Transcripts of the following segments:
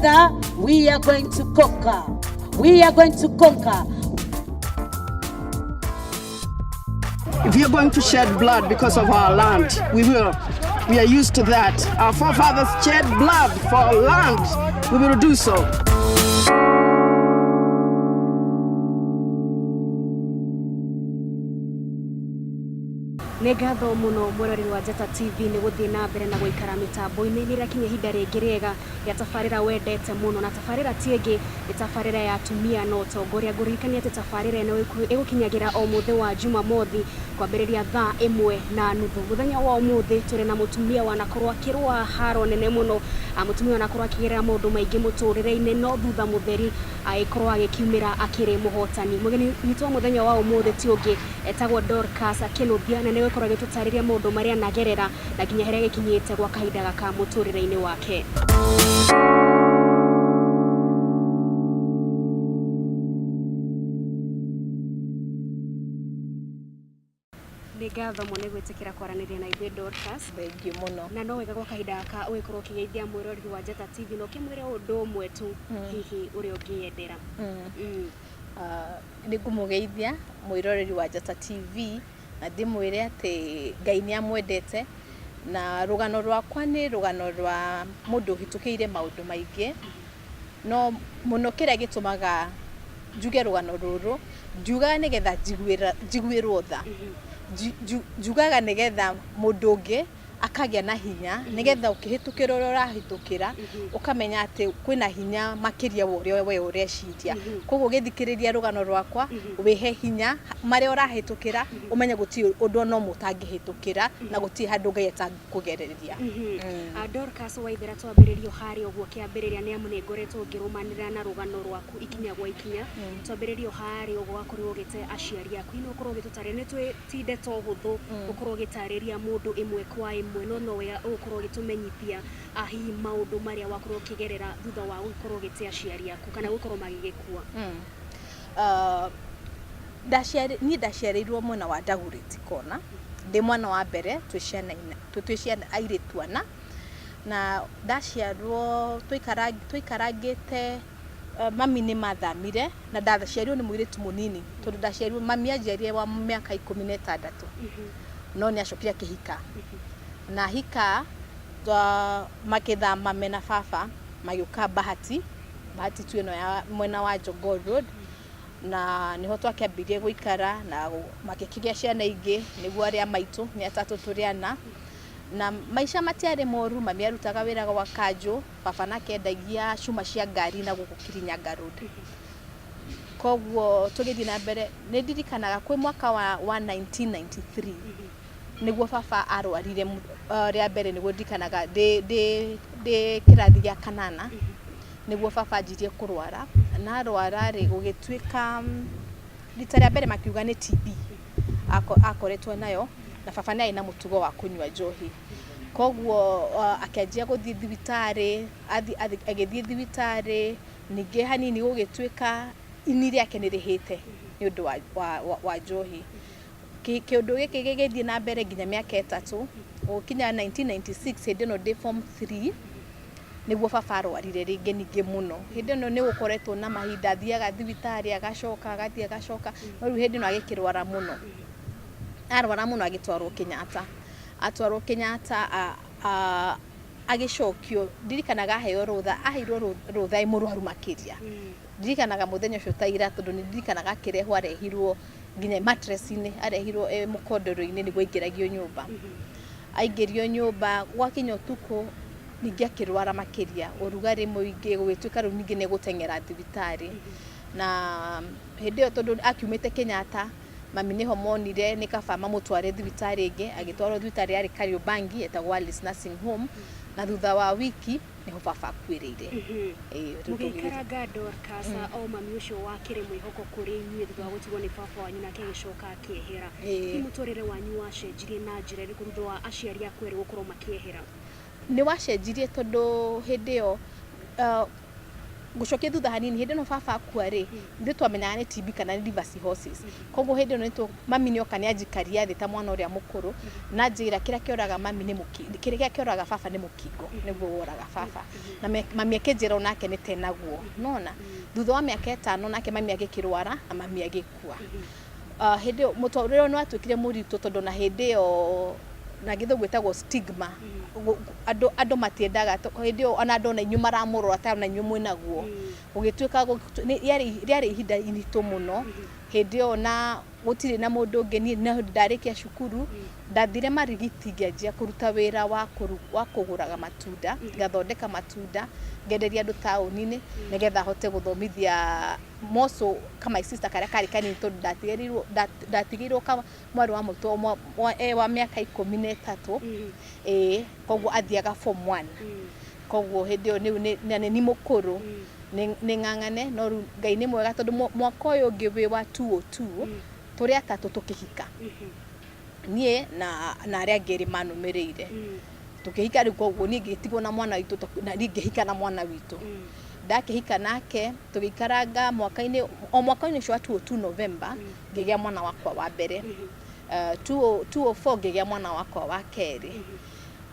Together, we are going to conquer. We are going to conquer. If we are going to shed blood because of our land, we will. We are used to that. Our forefathers shed blood for our land. We will do so. Nĩ ngatho mũno mwĩroreri wa Njata TV nĩ gũthiĩ na mbere na gũikara mĩtambo-inĩ. Nĩ rĩrakinya ihinda rĩngĩ rĩega rĩa tabarĩra wendete mũno, na tabarĩra ti ĩngĩ nĩ tabarĩra ya atumia na ũtongoria. Ngũririkania atĩ tabarĩra ĩno ĩgũkinyagĩra o mũthĩ wa Jumamothi kwambĩrĩria thaa 1:30. Mũthenya wa ũmũthĩ tũrĩ na mũtumia wanakorwo akĩrũa haro nene mũno, mũtumia wanakorwo akĩgerera maũndũ maingĩ mũtũrĩre-inĩ, no thutha mũtheri agĩkorwo agĩkiumĩra akĩrĩ mũhotani. Mũgeni witũ wa mũthenya wa ũmũthĩ ti ũngĩ etagwo Dorcas Kĩnũthia, na nĩegũkorwo agĩtũtarĩria maũndũ marĩa anagerera na nginya harĩa agĩkinyĩte gwa kahinda gaka mũtũrĩre-inĩ wake. Nĩ ngatho mũno nĩ gwĩtĩkĩra kwaranĩria na ithuĩ Dorcas. Thengiũ mũno. Na no wega gwa kahinda gaka ũgĩkorwo ũkĩgeithia mwĩroreri wa Njata TV na ũkĩmwĩre ũndũ ũmwe tu hihi ũrĩa ũngĩyendera. Nĩ ngũmũgeithia mwĩroreri wa Njata TV na ndĩmwĩre atĩ Ngai nĩ amwendete, na rũgano rwakwa nĩ rũgano rwa mũndũ ũhĩtũkĩire maũndũ maingĩ, no mũno kĩrĩa gĩtũmaga njuge rũgano rũrũ, njugaga nĩgetha njiguĩrwo tha, njugaga nĩgetha mũndũ ũngĩ akagĩa na hinya, nĩgetha ũkĩhĩtũkĩra ũrĩa ũrahĩtũkĩra ũkamenya atĩ kwĩna hinya makĩria wa ũrĩa we ũreciria. Koguo ũgĩthikĩrĩria rũgano rwakwa wĩhe hinya marĩa ũrahĩtũkĩra, ũmenye gũtirĩ ũndũ ona ũmwe ũtangĩhĩtũkĩra na gũtirĩ handũ Ngai atangĩkũgereria. Dorcas Waithera, twambĩrĩrio harĩa ũguo kĩambĩrĩria, nĩ amu nĩ ngoretwo ngĩrũmanĩrĩra na rũgano rwaku ikinya gwa ikinya. Twambĩrĩrio harĩa ũguo wakorirwo ũgĩte aciari aku, no ũkorwo ũgĩtũtarĩria, nĩ twĩ ti ndeto hũthũ gũkorwo ũgĩtarĩria mũndũ ĩmwe kwa ĩmwe, no no wega ũgũkorwo ũgĩtũmenyithia hihi maũndũ marĩa wakorwo ũkĩgerera thutha wa gũkorwo ũgĩte aciari aku kana gũkorwo magĩgĩkua. Niĩ ndaciarĩirwo mwena wa Dagoretti Corner, ndĩ mwana wa mbere, twĩ ciana inya, twĩ ciana airĩtu ana, na ndaciarwo tũikarangĩte, mami nĩ mathamire, na ndaciarirwo nĩ mũirĩtu mũnini, tondũ ndaciarirwo, mami anjiarire wa mĩaka 16, no nĩ acokire akĩhika, na ahika makĩthama mena baba, magĩũka Bahati, Bahati tu ĩno ya mwena wa Jogoo Road, na nĩho twakĩambirie gũikara na makĩkĩgĩa ciana ingĩ, nĩguo arĩa maitũ nĩ atatũ tũrĩ ana, na maica matiarĩ moru, mami arutaga wĩra gwa kanjũ, baba nake endagia cuma cia ngari na gũkũ Kirinyaga Road. Koguo tũgĩthiĩ na mbere, nĩ ndirikanaga kwĩ mwaka wa 1993 nĩguo baba arwarire rĩa mbere, nĩguo ndirikanaga ndĩ kĩrathi gĩa kanana, nĩguo baba anjirie kũrwara, na arwara rĩ, gũgĩtuĩka rita rĩa mbere makiuga nĩ TB akoretwo nayo, na baba nĩ arĩ na mũtugo wa kũnyua njohi, koguo akĩanjia gũthiĩ thibitarĩ, agĩthiĩ thibitarĩ, ningĩ hanini gũgĩtuĩka ini rĩake nĩ rĩhĩte nĩ ũndũ wa njohi. Kĩũndũ gĩkĩ gĩgĩthiĩ na mbere nginya mĩaka 3, gũkinya 1996 hĩndĩ ĩno ndĩ form 3, nĩguo baba arwarire rĩngĩ ningĩ mũno. Hĩndĩ ĩno nĩ gũkoretwo na mahinda athiaga thibitarĩ agacoka, agathiĩ agacoka, no rĩu hĩndĩ ĩno agĩkĩrwara mũno. Arwara mũno agĩtwarwo Kenyatta. Atwarwo Kenyatta agĩcokio, ndirikanaga aheo rũtha, aheirwo rũtha ĩ mũrwaru makĩria. Ndirikanaga mũthenya ũcio ta ira, tondũ nĩ ndirikanaga akĩrehwo arehirwo nginya mattress-inĩ, arehirwo ĩ mũkondoro-inĩ nĩguo aingĩragio nyũmba. Aingĩrio nyũmba, gwakinya ũtukũ ningĩ akĩrwara makĩria, ũrugarĩ mũingĩ, gũgĩtuĩka rĩu ningĩ nĩ egũteng'era thibitarĩ. Na hĩndĩ ĩyo tondũ akiumĩte Kenyatta, mami nĩho monire nĩ kaba mamũtware thibitarĩ ĩngĩ, agĩtwarwo thibitarĩ yarĩ Kariobangi yetagwo Alice Nursing Home, na thutha wa wiki nĩho baba akuĩrĩire. Mũgĩikaranga Dorcas, o mami ũcio wakĩrĩ mwĩhoko kũrĩ inyuĩ thutha wa gũtigwo nĩ baba wanyu nake agĩcoka akĩehera. Hihi mũtũrĩre wanyu wacenjirie na njĩra ĩrĩkũ thutha wa aciari aku erĩ gũkorwo makĩehera? Nĩ wacenjirie tondũ hĩndĩ ĩyo Ngũcokie thutha hanini. Hĩndĩ ĩno baba akua rĩ, ithuĩ twamenyaga nĩ TB kana nĩ liver cirrhosis. Koguo hĩndĩ ĩno mami nĩoka nĩanjikaria thĩ ta mwana ũrĩa mũkũrũ na anjĩra kĩrĩa kĩoraga mami nĩ kĩrĩa kĩoraga baba nĩ mũkingo, nĩguo woraga baba. Na mami akĩnjĩra onake nĩ tenaguo. Nona thutha wa mĩaka 5 nake mami agĩkĩrwara na mami agĩkua. Hĩndĩ ĩyo mũtũrĩre nĩ watuĩkire mũritũ, tondũ na hĩndĩ ĩyo na gĩthũngũ ĩtagwo stigma. Andũ matiendaga hĩndĩ ĩyo, ona andũ ona inyuĩ maramũrora ta ona inyuĩ mwĩnaguo. Gũgĩtuĩka rĩarĩ ihinda iritũ mũno hĩndĩ ĩyo, na gũtirĩ na mũndũ ũngĩ. Niĩ no ndarĩkia cukuru, ndathire Marigiti, ngĩanjia kũruta wĩra wa kũgũraga matunda, ngathondeka matunda, ngenderia andũ taũni-inĩ, nĩgetha hote gũthomithia moco ka my sister karĩa karĩ kanini, tondũ ndatigĩirwo ka mwarĩ wa mũitũ wa mĩaka 13. Ĩĩ, koguo athiaga form 1. Koguo hĩndĩ ĩyo na nĩ ni mũkũrũ, nĩ ng'ang'ane. No rĩu Ngai nĩ mwega, tondũ mwaka ũyũ ũngĩ wĩ wa 202 tũrĩ atatũ tũkĩhika, niĩ na arĩa angĩ erĩ manũmĩrĩire tũkĩhika. Rĩu koguo niĩ ngĩtigwo na mwana witũ, na niĩ ngĩhika na mwana witũ. Ndakĩhika nake, tũgĩikaranga mwaka-inĩ o mwaka-inĩ ũcio wa 202 November ngĩgĩa mwana wakwa wa mbere. 204 ngĩgĩa mwana wakwa wa kerĩ.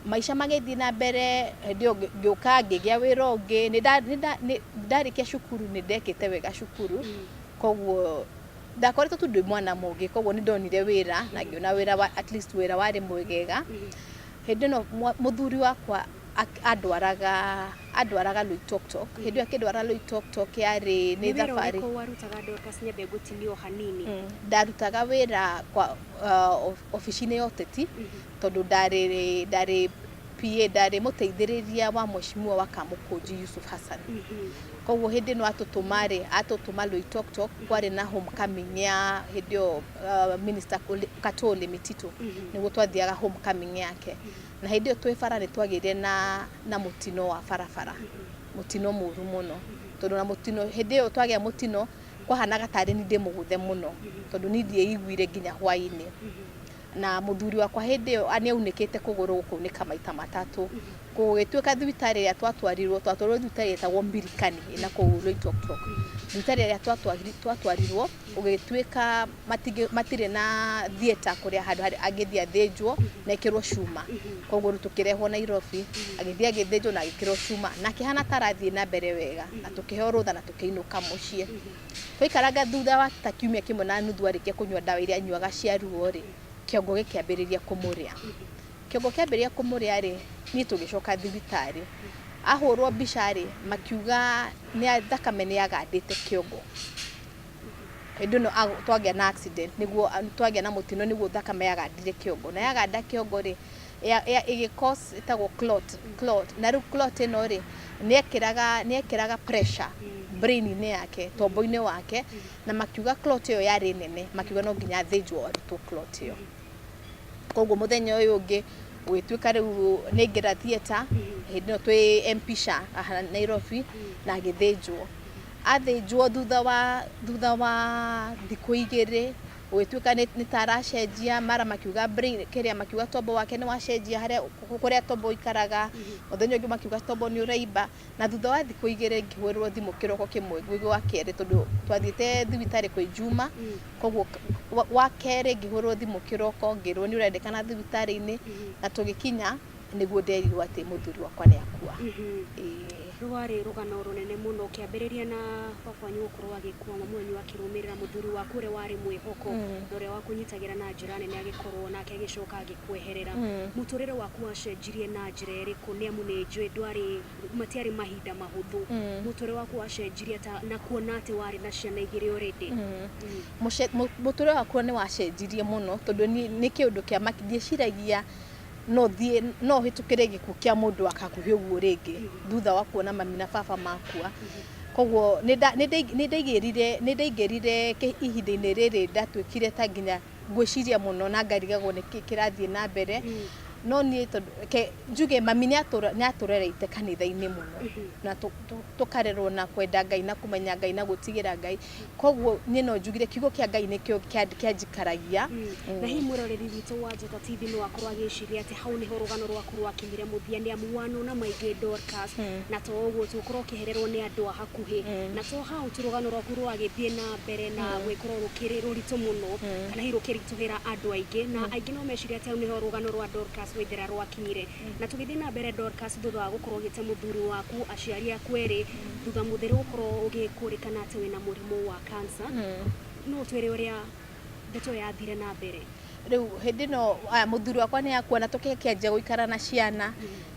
Maica magĩthiĩ na mbere. Hĩndĩ ĩyo ngĩũka ngĩgĩa wĩra ũngĩ. Nĩ ndarĩkia cukuru, nĩ ndekĩte wega cukuru, koguo ndakoretwo tu ndĩ mwana mũgĩ. Koguo nĩ ndonire wĩra na ngĩona wĩra wa, at least wĩra warĩ mwegega. Hĩndĩ ĩno mũthuri wakwa andwaraga Loitoktok. Hĩndĩ ĩyo akĩndwara Loitoktok yarĩ nĩ Nĩ wĩra thabarĩ. Ũrĩkũ warutaga, Dorcas? Nyambe ngũtinio hanini. Ndarutaga wĩra kwa obici-inĩ ya ũteti, tondũ ndarĩ PA, ndarĩ mũteithĩrĩria wa mheshimiwa wa Kamũkũnji Yusuf Hassan. Koguo hĩndĩ ĩno atũtũma rĩ, atũtũma Loitoktok, kwarĩ na homecoming ya hĩndĩ ĩyo minister Katole Mititu, nĩguo twathiaga homecoming yake. Na hĩndĩ ĩyo twĩ bara nĩ twagĩire na mũtino wa barabara, mũtino mũru mũno, tondũ na mũtino hĩndĩ ĩyo twagĩa mũtino kwahanaga tarĩ ni ndĩ mũgũthe mũno, tondũ ni ndieiguire nginya hwaĩ-inĩ. Na mũthuri wakwa hĩndĩ ĩyo nĩ aunĩkĩte kũgũrũ, gũkaunĩka maita matatũ. Gũgĩtuĩka thibitarĩ ĩrĩa twatwarirwo thibitarĩ ĩtagwo Mbirikani ĩna kũu Loitoktok. Thibitarĩ ĩrĩa twatwarirwo, gũgĩtuĩka matirĩ na theatre kũrĩa handũ harĩa angĩthiĩ athĩnjwo na ĩkĩrwo cuma. Koguo rĩu tũkĩrehwo Nairobi, agĩthiĩ agĩthĩnjwo na agĩkĩrwo cuma, na akĩhana ta arathiĩ na mbere wega, na tũkĩheo rũtha na tũkĩinũka mũciĩ. Twaikaranga thutha wa ta kiumia kĩmwe na nuthu, arĩkia kũnyua ndawa iria anyuaga cia ruo rĩ, kĩongo gĩkĩambĩrĩria kũmũrĩa. Kĩongo kĩambĩrĩria kũmũrĩa rĩ, niĩ tũgĩcoka thibitarĩ. Ahũrwo mbica rĩ, makiuga nĩ thakame nĩ yagandĩte kĩongo. Hĩndĩ ĩno twagĩa na accident, nĩguo twagĩa na mũtino, nĩguo thakame yagandire kĩongo. Na yaganda kĩongo rĩ, ĩgĩ cause ĩtagwo clot. Na rĩu clot ĩno rĩ, nĩ ekĩraga pressure brain-inĩ yake, tombo-inĩ wake. Na makiuga clot ĩyo yarĩ nene, makiuga no nginya athĩnjwo arutwo clot ĩyo. Koguo mũthenya ũyũ ũngĩ gũgĩtuĩka rĩu nĩ aingĩra theatre. Hĩndĩ ĩno twĩ MP SHA haha Nairobi, na agĩthĩnjwo. Athĩnjwo, thutha wa thikũ 2 gũgĩtuĩka nĩ ta aracenjia. Mara makiuga brain kĩrĩa, makiuga tombo wake nĩ wacenjia, harĩa kũrĩa tombo ũikaraga. Mũthenya ũngĩ makiuga tombo nĩ ũraimba. Na thutha wa thikũ 2 ngĩhũrĩrwo thimũ kĩroko kĩmwe gwĩ wa kerĩ, tondũ twathiĩte thibitarĩ kwĩ Juma. Koguo wa kerĩ ngĩhũrĩrwo thimũ kĩroko, ngĩrwo nĩ ũrendekana thibitarĩ-inĩ, na tũgĩkinya nĩguo nderirwo atĩ mũthuri wakwa nĩ akua. Ĩĩ. Rwarĩ rũgano rũnene mũno, ũkĩambĩrĩria na baba wanyu gũkorwo agĩkua, mamu wanyu akĩrũmĩrĩra, mũthuri waku ũrĩa warĩ mwĩhoko na ũrĩa wakũnyitagĩra na njĩra nene agĩkorwo nake agĩcoka agĩkweherera. Mũtũrĩre waku wacenjirie na njĩra ĩrĩkũ? Nĩ amu nĩ njũĩ ndwarĩ matiarĩ mahinda mahũthũ. Mũtũrĩre waku wacenjirie ta na kuona atĩ warĩ na ciana igĩrĩ already? Mũtũrĩre wakwa nĩ wacenjirie mũno, tondũ nĩ kĩũndũ kĩa maki. Ndieciragia no thiĩ no hĩtũkĩre gĩkuũ kĩa mũndũ wa hakuhĩ ũguo rĩngĩ thutha wa kuona mami na baba makua. Koguo nĩ ndaingĩrire ihinda-inĩ rĩrĩ ndatuĩkire ta nginya ngwĩciria mũno na ngarigagwo nĩkĩ kĩrathiĩ na mbere. No niĩ tondũ reke njuge mami nĩ atũrereite kanitha-inĩ mũno na tũkarerwo na kwenda Ngai na kũmenya Ngai na gwĩtigĩra Ngai. Koguo niĩ no njugire kiugo kĩa Ngai nĩkĩo kĩanjikaragia. Na hihi mwĩroreri witũ wa Njata TV no akorwo agĩciria atĩ hau nĩho rũgano rwaku rwakinyire mũthia, nĩ amu wanona maingĩ Dorcas, na to ũguo tu ũkorwo ũkĩhererwo nĩ andũ a hakuhĩ, na to hau tu rũgano rwaku rwagĩthiĩ na mbere na gwĩkorwo rũkĩrĩ rũritũ mũno kana hihi rũkĩritũhĩra andũ aingĩ, na aingĩ no meciria atĩ hau nĩho rũgano rwa Dorcas Waithera rwakinyire. Na tũgĩthiĩ na mbere Dorcas, thutha wa gũkorwo ũgĩte mũthuri waku, aciari aku erĩ, thutha mũtheri gũkorwo ũgĩkũrĩkana atĩ wĩna mũrimũ wa cancer, no ũtwĩre ũrĩa ndeto yathire na mbere? Rĩu hĩndĩ ĩno aya mũthuri wakwa nĩ akua na tũkĩanjia gũikara na ciana.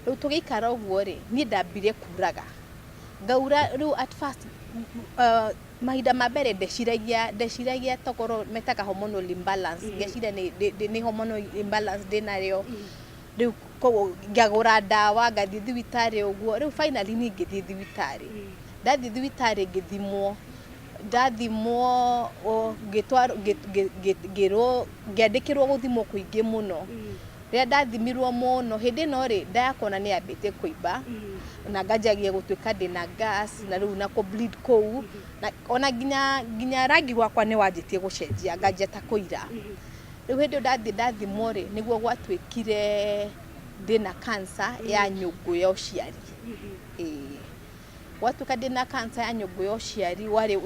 Rĩu tũgĩikara ũguo rĩ, niĩ ndambire kuraga ngaura. Rĩu at first, mahinda ma mbere ndeciragia tokorwo metaga hormonal imbalance, ngeciria nĩ hormonal imbalance ndĩnarĩo. Rĩu koguo ngĩagũra ndawa, ngathiĩ thibitarĩ ũguo. Rĩu finally niĩ ngĩthiĩ thibitarĩ. Ndathiĩ thibitarĩ ngĩthimwo, ndathimwo ngĩtwarwo, ngĩrwo, ngĩandĩkĩrwo gũthimwo kũingĩ mũno. Rĩrĩa ndathimirwo mũno, hĩndĩ ĩno rĩ, nda yakwa ona nĩ yambĩtie kũimba na nganjagia gũtuĩka ndĩna gas na rĩu na kũ bleed kũu, na ona nginya rangi wakwa nĩ wanjĩtie gũcenjia, nganjia ta kũira. Rĩu hĩndĩ ĩyo ndathiĩ ndathimwo rĩ, nĩguo gwatuĩkire ndĩna cancer ya nyũngũ ya ũciari. Ĩĩ, gwatuĩka ndĩna cancer ya nyũngũ ya ũciari, warĩ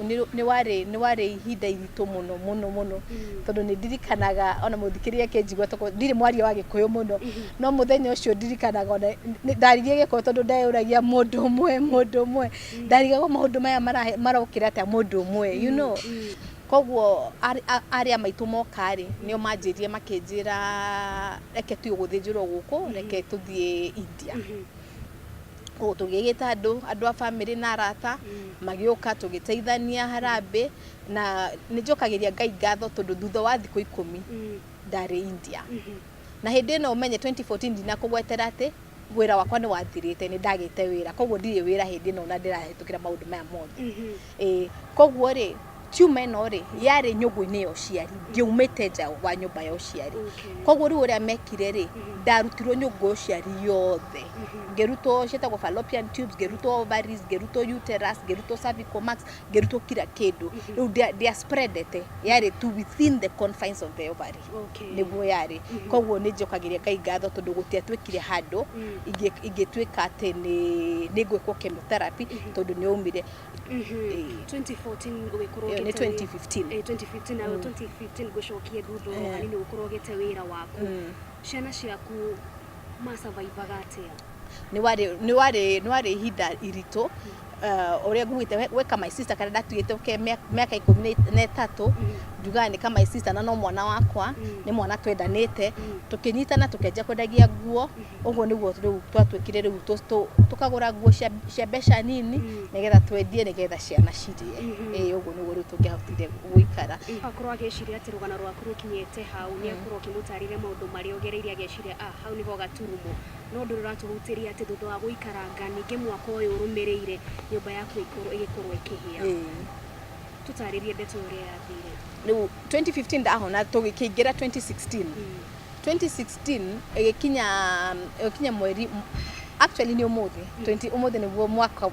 nĩ warĩ ihinda iritũ mũno mũno mũno, tondũ nĩ ndirikanaga ona mũthikĩrĩria akĩnjigua, tokorwo ndirĩ mwaria wa Gĩkũyũ mũno, no mũthenya ũcio ndirikanaga ona ndaririe Gĩkũyũ, tondũ ndeyũragia mũndũ ũmwe ndarigagwo maũndũ maya marokĩra atĩa mũndũ ũmwe. Koguo arĩa maitũ moka rĩ, nĩo manjĩrire, makĩnjĩra reke tuge gũthĩnjĩrwo gũkũ, reke tũthiĩ India. Koguo tũgĩgĩta andũ a bamĩrĩ na arata magĩũka, tũgĩteithania harambĩ, na nĩ njokagĩria Ngai ngatho tondũ thutha wa thikũ 10 ndarĩ India. Na hĩndĩ ĩno ũmenye 2014 ndinakũgwetera atĩ wĩra wakwa nĩ wathirĩte, nĩ ndagĩte wĩra, koguo ndirĩ wĩra hĩndĩ ĩno na ndĩrahĩtũkĩra maũndũ maya mothe. Ĩĩ, koguo rĩ, tiuma ĩno rĩ yarĩ nyũngũ-inĩ ya ũciari, ndiaumĩte nja wa nyũmba ya ũciari. Koguo rĩu ũrĩa mekire rĩ, ndarutirwo nyũngũ ya ũciari yothe, ngĩrutwo ciĩtagwo fallopian tubes, ngĩrutwo ovaries, ngĩrutwo uterus, ngĩrutwo cervical marks, ngĩrutwo kila kĩndũ. Rĩu ndia spreadete, yarĩ tu within the confines of the ovary. Nĩguo yarĩ. Koguo nĩ njokagĩria Ngai ngatho tondũ gũtiatuĩkire handũ ingĩtuĩka atĩ nĩ ngwĩkwo chemotherapy, tondũ nĩ yaumire. Ĩĩ. 2014 ũgĩkorwo Ĩyo nĩ ũgĩte wĩra- 2015. 2015, nayo 2015 ngũcokie thutha oro hanini, ũkorwo ũgĩte wĩra waku, ciana ciaku masurvivaga atĩa? Nĩ warĩ ihinda iritũ. Ũrĩa ngugĩte gwĩka my sister karĩa ndatuĩte ke mĩaka 13, njugaga nĩ ka my sister na no mwana wakwa, nĩ mwana twendanĩte, tũkĩnyitana tũkĩanjia kwendagia nguo. Ũguo nĩguo rĩu twatuĩkire rĩu tũkagũra nguo cia mbeca nini nĩgetha twendie, nĩgetha ciana cirĩe. Ĩĩ, ũguo nĩguo rĩu tũngĩahotire gũikara. Akorwo agĩciria atĩ rũgano rwaku rũkinyĩte hau, nĩ akorwo ũkĩmũtarĩria maũndũ marĩa ũgereire, ageciria ah, hau nĩho gaturumo, no ndũrĩ ũratũhutĩria atĩ thutha wa gũikaranga ningĩ mwaka ũyũ ũrũmĩrĩire nyũmba yaku ĩgĩkorwo ĩkĩhĩa. Tũtarĩrie ndeto ũrĩa yathire. Rĩu 2015 ndahona, tũgĩkĩingĩra 2016. 2016 ĩgĩkinya mweri, actually nĩ ũmũthĩ 20, ũmũthĩ nĩguo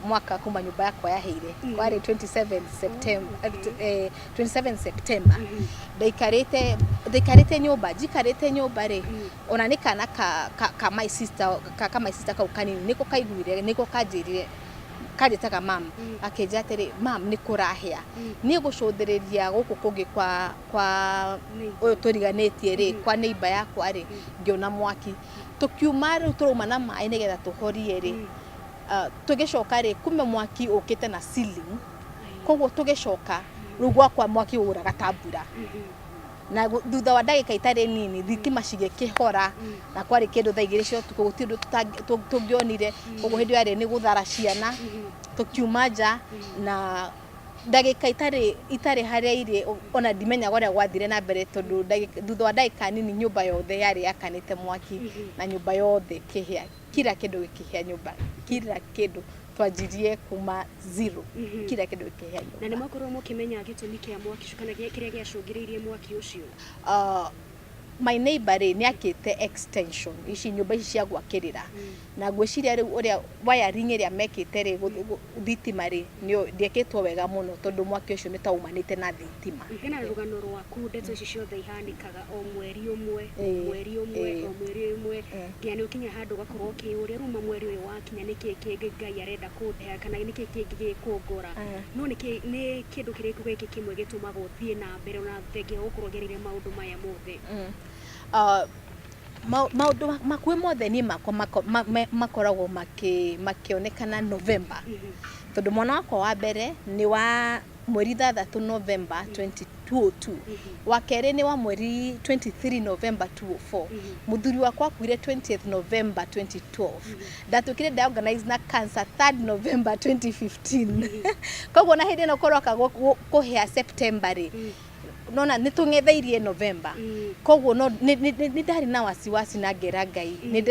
mwaka kuma nyũmba yakwa yaheire, kwarĩ 27 September. 27 September ndaikarĩte nyũmba, njikarĩte nyũmba rĩ, ona nĩ kana ka my sister, ka my sister kau kanini nĩko kaiguire, nĩko kanjĩrire, kanjĩtaga mam, akĩnjĩra atĩrĩ, "Mam, nĩ kũrahĩa." Niĩ gũcũthĩrĩria gũkũ kũngĩ kwa ũyũ tũriganĩtie rĩ, kwa neighbor yakwa rĩ, ngĩona mwaki. Tũkiuma rĩu tũrauma na maĩ nĩgetha tũhorie rĩ, tũgĩcoka rĩ, kumbe mwaki ũkĩte na ceiling. Koguo tũgĩcoka rĩu gwakwa mwaki ũraga ta mbura, na thutha wa ndagĩka itarĩ nini thitima cigĩkĩhora, na kwarĩ kĩndũ thaa 2 cia ũtukũ, gũtirĩ ũndũ tũngĩonire. Koguo hĩndĩ ĩyo yarĩ nĩ gũthara ciana, tũkiuma nja na ndagĩka itarĩ harĩa irĩ, ona ndimenyaga ũrĩa gwathire na mbere, tondũ thutha wa ndagĩka nini nyũmba yothe yarĩ yakanĩte mwaki, na nyũmba yothe ĩkĩhĩa, kila kĩndũ gĩkĩhĩa nyũmba, kila kĩndũ, twanjirie kuma zero, kila kĩndũ gĩkĩhĩa Na nĩ nyũmba. mwakorwo mũkĩmenya gĩtũmi kĩa mwaki ũcio kana kĩrĩa gĩacũngĩrĩirie mwaki ũcio? Uh, My neighbor rĩ, nĩ akĩte extension ici, nyũmba ici cia gwakĩrĩra, na ngwĩciria rĩu ũrĩa wiring ĩrĩa mekĩte rĩ, thitima rĩ, ndĩekĩtwo wega mũno, tondũ mwaki ũcio nĩ ta umanĩte na thitima. Hena rũgano rwaku, ndeto ici ciothe ihanĩkaga o mweri ũmwe, o mweri ũmwe, o mweri ũmwe, nginya nĩ ũkinya handũ ũgakorwo ũkĩyũria, rĩu ma mweri ũyũ wakinya, nĩkĩ kĩngĩ Ngai arenda kũndeha, kana nĩkĩ kĩngĩ gĩkũngora? No nĩkĩ, nĩ kĩndũ kĩrĩkũ gĩkĩ kĩmwe gĩtũmaga ũthiĩ na mbere ona thengia wa gũkorwo ũgereire maũndũ maya mothe? Maũndũ makuhĩ mothe niĩ makwa makoragwo makĩonekana November, tondũ mwana wakwa wa mbere nĩ wa mweri 6 November 2002, wa kerĩ nĩ wa mweri 23 November 2004, mũthuri wakwa akuire 20th November 2012, ndatuĩkire diagnosed na cancer 3rd November 2015. Koguo na hĩndĩ ĩno kũroka kũhĩa September rĩ, nona nĩ tũng'etheirie November. Koguo no nĩ ndarĩ na wasiwasi na ngera Ngai nĩ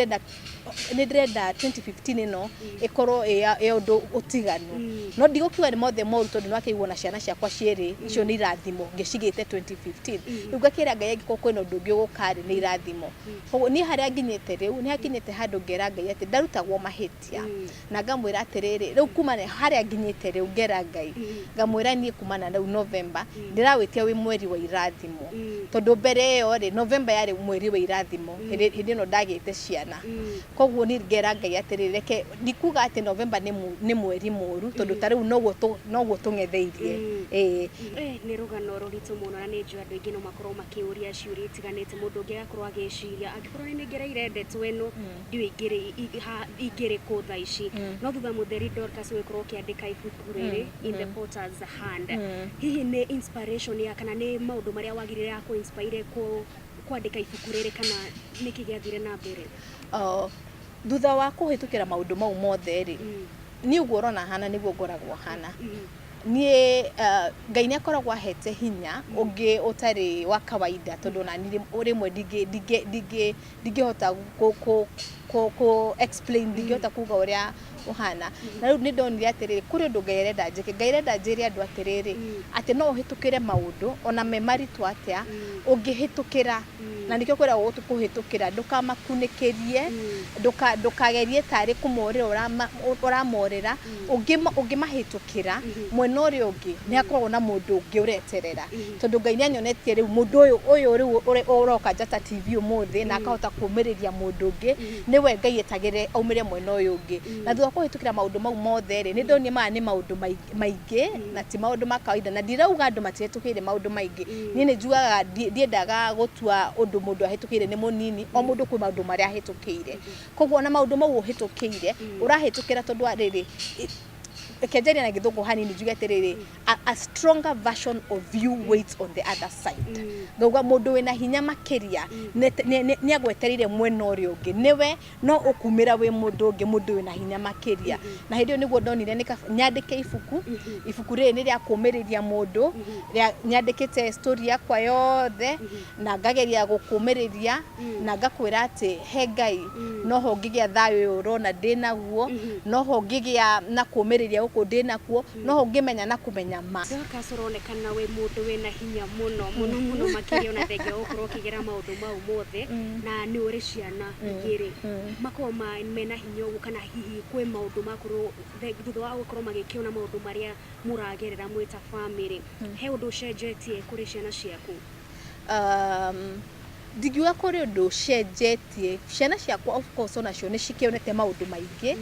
ndĩrenda 2015 ĩno ĩkorwo ĩ ũndũ ũtiganu. No ndigũkiuga nĩ mothe moru, tondũ nĩ wakĩiguo na ciana ciakwa cierĩ icio nĩ irathimo ngĩcigĩte 2015. Rĩu ngakĩra Ngai, angĩkorwo kwĩna ũndũ ũngĩ ũgũka rĩ, nĩ irathimo. Koguo niĩ harĩa nginyĩte rĩu, nĩ hakinyĩte handũ ngera Ngai atĩ ndarutagwo mahĩtia, na ngamwĩra atĩrĩrĩ, rĩu kuma harĩa nginyĩte rĩu, ngera Ngai ngamwĩra niĩ kuma na rĩu November ndĩrawĩtia wĩ mweri wa irathimo, tondũ mbere ĩyo rĩ, November yarĩ mweri wa irathimo hĩndĩ ĩno ndagĩte ciana. Koguo niĩ ngera Ngai atĩrĩrĩ, reke ndikuga atĩ November nĩ mweri mũru, tondũ ta rĩu noguo tũng'etheirie, ĩĩ. Nĩ rũgano rũritũ mũno, na nĩ njũĩ andũ aingĩ no makorwo makĩũria ciũria itiganĩte. Mũndũ ũngĩ agakorwo agĩciria, angĩkorwo nĩ ngereire ndeto ĩno, ndiũĩ ingĩrĩ kũ thaa ici. No thutha mũtheri, Dorcas, ũgĩkorwo ũkĩandĩka ibuku rĩrĩ, In the Potter's Hand, hihi nĩ inspiration ya kana nĩ maũndũ marĩa wagĩrĩire ya kũ inspire kwandĩka ibuku rĩrĩ, kana nĩkĩ gĩathire na mbere? Thutha wa kũhĩtũkĩra maũndũ mau mothe rĩ, niĩ ũguo ũrona hana nĩguo ngoragwo hana. Niĩ Ngai nĩ akoragwo ahete hinya ũngĩ ũtarĩ wa kawaida, tondũ ona niĩ rĩmwe ndingĩhota kũ explain, ndingĩhota kuga ũrĩa ũhana. Na rĩu nĩ ndonire atĩrĩrĩ, kũrĩ ũndũ Ngai arenda njĩke. Ngai arenda njĩre andũ atĩrĩrĩ, atĩ no ũhĩtũkĩre maũndũ ona me maritũ atĩa, ũngĩhĩtũkĩra. Na nĩkĩo kwĩragwo kũhĩtũkĩra, ndũkamakunĩkĩrie, ndũkagerie tarĩ kũmorĩra ũramorĩra. Ũngĩmahĩtũkĩra, mwena ũrĩa ũngĩ nĩ hakoragwo na mũndũ ũngĩ ũreterera, tondũ Ngai nĩ anyonetie rĩu mũndũ ũyũ rĩu ũroka Njata TV ũmũthĩ na akahota kũmĩrĩria mũndũ ũngĩ, nĩwe Ngai etagĩre aumĩre mwena ũyũ ũngĩ. Na thutha wa kũhĩtũkĩra maũndũ mau mothe rĩ, nĩ ndonire maya nĩ maũndũ maingĩ na ti maũndũ ma kawaida. Na ndirauga andũ matihĩtũkĩire maũndũ maingĩ. Niĩ nĩ njugaga ndiendaga gũtua ũndũ mũndũ ahĩtũkĩire nĩ mũnini. O mũndũ kwĩ maũndũ marĩa ahĩtũkĩire. Koguo ona maũndũ mau ũhĩtũkĩire, ũrahĩtũkĩra tondũ wa rĩrĩ, reke njarie na Gĩthũngũ hanini, njuge atĩrĩrĩ, a stronger version of you waits on the other side. Ngauga mũndũ wĩna hinya makĩria nĩ agwetereire mwena ũrĩa ũngĩ, nĩwe no ũkumĩra wĩ mũndũ ũngĩ, mũndũ wĩna hinya makĩria. Na hĩndĩ ĩyo nĩguo ndonire nĩ kaba nyandĩke ibuku. Ibuku rĩrĩ nĩ rĩa kũmĩrĩria mũndũ, rĩa nyandĩkĩte story yakwa yothe na ngageria gũkũmĩrĩria na ngakwĩra atĩ he Ngai noho ũngĩgĩa thayũ ũyũ ũrona ndĩ naguo, noho ũngĩgĩa na kũmĩrĩria gũkũ ndĩ nakuo, noho ũngĩmenya na kũmenya ma. Dorcas, ũronekana wĩ mũndũ wĩna hinya mũno mũno mũno makĩria, ona thengia wa gũkorwo ũkĩgera maũndũ mau mothe, na nĩ ũrĩ ciana igĩrĩ makorwo mena hinya ũguo, kana hihi kwĩ maũndũ makorwo thutha wa gũkorwo magĩkĩona maũndũ marĩa mũragerera mwĩ ta family, he ũndũ ũcenjetie kũrĩ ciana ciaku? Ndingiuga kũrĩ ũndũ ũcenjetie ciana ciakwa. Of course onacio nĩ cikĩonete maũndũ maingĩ,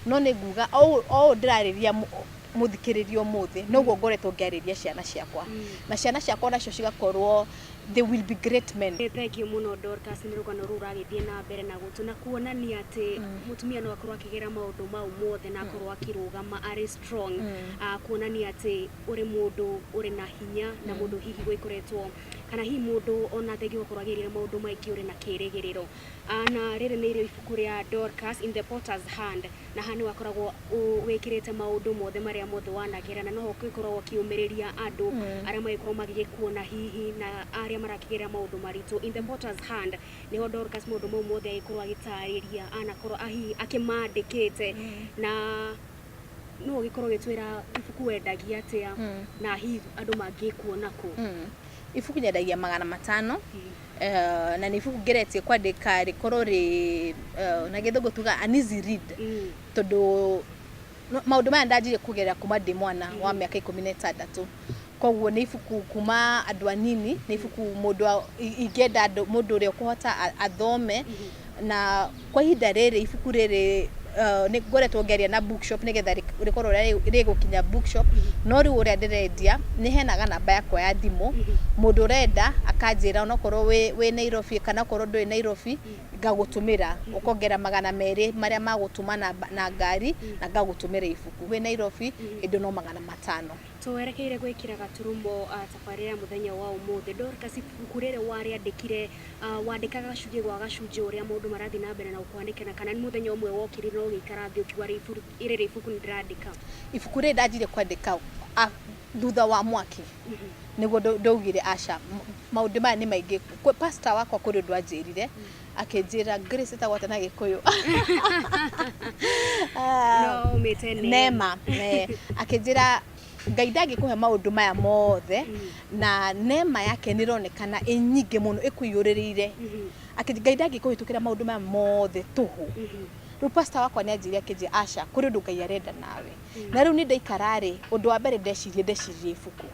no nĩ nguga o ũũ ndĩrarĩria mũthikĩrĩria ũmũthĩ, noguo ngoretwo ngĩarĩria ciana ciakwa, na ciana ciakwa nacio cigakorwo they will be great men. Nĩ thengiũ mũno, Dorcas, nĩ rũgano rũu rũragĩthiĩ na mbere na gũtũ na kuonania atĩ mũtumia no akorwo akĩgera maũndũ mau mothe na akorwo akĩrũgama arĩ strong. Kuonania atĩ ũrĩ mũndũ ũrĩ na hinya, na mũndũ hihi gũikoretwo, kana hihi mũndũ ona thengia gũkorwo agereire maũndũ maingĩ, ũrĩ na kĩrĩgĩrĩro. Na rĩrĩ nĩ rĩo ibuku rĩa Dorcas, In the Potter's Hand, na haha nĩ wakoragwo wĩkĩrĩte maũndũ mothe marĩa mothe wanagera, na noho ũgĩkoragwo ũkĩũmĩrĩria andũ arĩa magĩkorwo magĩgĩkuona hihi na arĩa marakĩgerera maũndũ maritũ. In the Potter's Hand nĩho Dorcas maũndũ mau mothe agĩkorwo agĩtarĩria, anakorwo hihi akĩmandĩkĩte. Na no ũgĩkorwo ũgĩtwĩra ibuku wendagia atĩa, na hihi andũ mangĩkuona kũ? Ibuku nyendagia 500, na nĩ ibuku ngeretie kwandĩka rĩkorwo rĩ na gĩthũngũ tuga an easy read, tondũ maũndũ maya ndanjirie kũgerera kuma ndĩ mwana wa mĩaka 16. Koguo nĩ ibuku kuma andũ anini, nĩ ibuku mũndũ ingĩenda mũndũ ũrĩa ũkũhota athome. Na kwa ihinda rĩrĩ ibuku rĩrĩ nĩ ngoretwo ngĩaria na bookshop nĩgetha rĩkorwo rĩgũkinya bookshop. No rĩu ũrĩa ndĩrendia, nĩ heanaga namba yakwa ya thimũ, mũndũ ũrenda akanjĩra, onokorwo wĩ Nairobi kana okorwo ndũrĩ Nairobi, ngagũtũmĩra, ũkongera 200 marĩa magũtũma na ngari, na ngagũtũmĩra ibuku wĩ Nairobi, ĩndĩ no 500. Twerekeire gwĩkĩra gaturumo tabarĩra ya mũthenya wa ũmũthĩ. Dorcas, ibuku rĩrĩ warĩandĩkire, wandĩkaga gacunjĩ gwa gacunjĩ ũrĩa maũndũ marathiĩ na mbere na ũkwandĩka, kana nĩ mũthenya ũmwe wokĩrire na ũgĩikara thĩ ũkiuga rĩrĩ ibuku nĩ ndĩrandĩka? Ibuku rĩrĩ ndanjirie kwandĩka thutha wa mwaki, nĩguo ndaugire aca, maũndũ maya nĩ maingĩ. Pastor wakwa kũrĩ ũndũ anjĩrire, akĩnjĩra Grace ĩtagwo atĩa na Gĩkũyũ? No ũmĩte Nema. Akĩnjĩra Ngai ndangĩkũhe maũndũ maya mothe, na nema yake nĩ ĩronekana ĩ nyingĩ mũno ĩkũiyũrĩrĩire. Akĩnjĩra Ngai ndangĩkũhĩtũkĩra maũndũ maya mothe tũhũ. Rĩu pastor wakwa nĩ anjĩrire, akĩnjĩra aca, kũrĩ ũndũ Ngai arenda nawe. Na rĩu nĩ ndaikara rĩ, ũndũ wa mbere ndeciririe ibuku,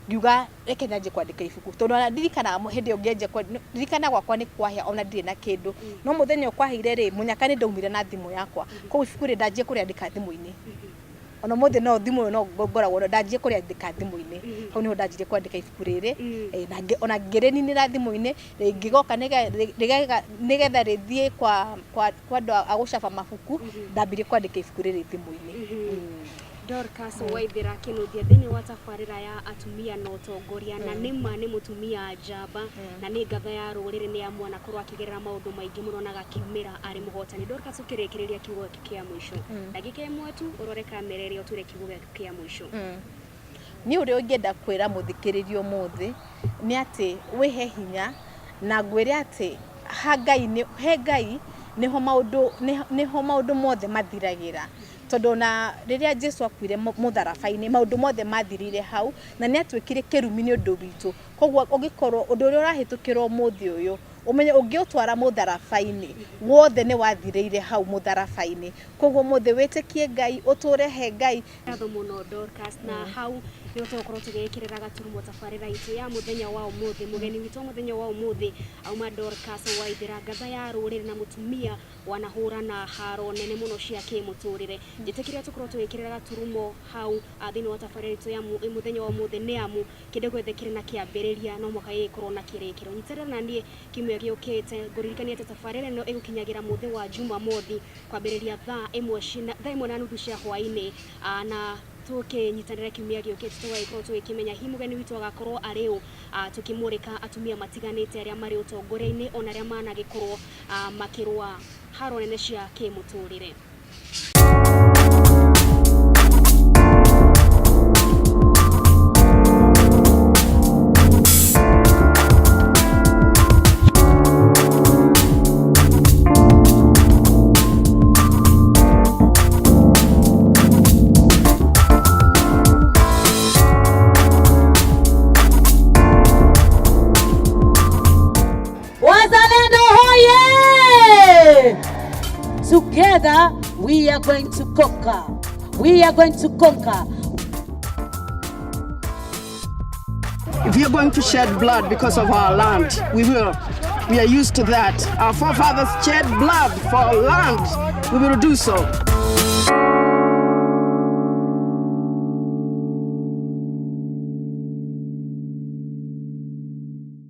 ngiuga reke nyanjie kwandĩka ibuku, tondũ ona ndirikanaga hĩndĩ ĩyo ngĩanjia ndirikana gwakwa nĩ kwahĩa, ona ndirĩ na kĩndũ. No mũthenya ũyũ kwahĩire rĩ, mũnyaka nĩ ndaumire na thimũ yakwa. Koguo ibuku rĩ ndanjie kũrĩandĩka thimũ-inĩ. Ona mũthĩ no thimũ ĩyo no ngoragwo ndanjie kũrĩandĩka thimũ-inĩ. Hau niho ndanjirie kwandĩka ibuku rĩrĩ, na ona ngĩrĩninĩra thimũ-inĩ, rĩngĩgoka nĩgetha rĩthiĩ kwa andũ a gũcaba mabuku, ndambirie kwandĩka ibuku rĩrĩ thimũ-inĩ. Dorcas Waithera Kinuthia thĩinĩ wa tabarĩra ya atumia na ũtongoria, na nĩma nĩ mũtumia njamba, na nĩ ngatha ya rũrĩrĩ, nĩ amu anakorwo akĩgerera maũndũ maingĩ mũno na agakiumĩra arĩ mũhotani. Dorcas, ũkĩrĩkĩrĩria kiugo gĩaku kĩa mũico, ndagĩka ĩmwe tu, ũrore kamera ĩrĩa ũtwĩre kiugo gĩaku kĩa mũico. Niĩ ũrĩa ũngĩenda kwĩra mũthikĩrĩria ũmũthĩ nĩ atĩ wĩhe hinya, na ngwĩre atĩ ha Ngai nĩ he Ngai nĩho maũndũ nĩho maũndũ mothe mathiragĩra, tondũ na rĩrĩa Jesu akuire mũtharaba-inĩ, maũndũ mothe mathirire hau, na nĩ atuĩkire kĩrumi nĩ ũndũ witũ. Koguo ũngĩkorwo ũndũ ũrĩa ũrahĩtũkĩra ũmũthĩ ũyũ, ũmenye ũngĩũtwara mũtharaba-inĩ, wothe nĩ wathirĩire hau mũtharaba-inĩ. Koguo mũthĩ wĩtĩkie Ngai, ũtũre he Ngai. Ngatho mũno Dorcas, na hau nĩho tũgũkorwo tũgĩkĩrĩra gaturumo tabarĩra itũ ya mũthenya wa ũmũthĩ. Mũgeni witũ mũthenya wa ũmũthĩ auma Dorcas Waithera, ngatha ya rũrĩrĩ na mũtumia wanahũrana haro nene mũno cia kĩmũtũrĩre. Njĩtĩkĩria tũkorwo tũgĩkĩrĩra gaturumo hau thĩinĩ wa tabarĩra itũ ya mũthenya wa ũmũthĩ, nĩ amu kĩndũ gĩothe kĩrĩ na kĩambĩrĩria no mũhaka gĩgĩkorwo na kĩrĩkĩro. Nyitĩrĩra na niĩ kiumia gĩũkĩte, ngũririkanie atĩ tabarĩra ĩno ĩgũkinyagĩra mũthĩ wa Jumamothi kwambĩrĩria 1:30 cia hwaĩ-inĩ, na tũkĩnyitanĩra kiumia gĩũkĩte tũgagĩkorwo tũgĩkĩmenya hihi mũgeni witũ agakorwo arĩ ũ, tũkĩmũrĩka atumia matiganĩte arĩa marĩ ũtongoria-inĩ ona arĩa managĩkorwo makĩrũa haro nene cia kĩmũtũrĩre. Wazalendo hoye! Together we are going to conquer. We are going to conquer. If you're going to shed blood because of our land, we will. We are used to that. Our forefathers shed blood for land. We will do so.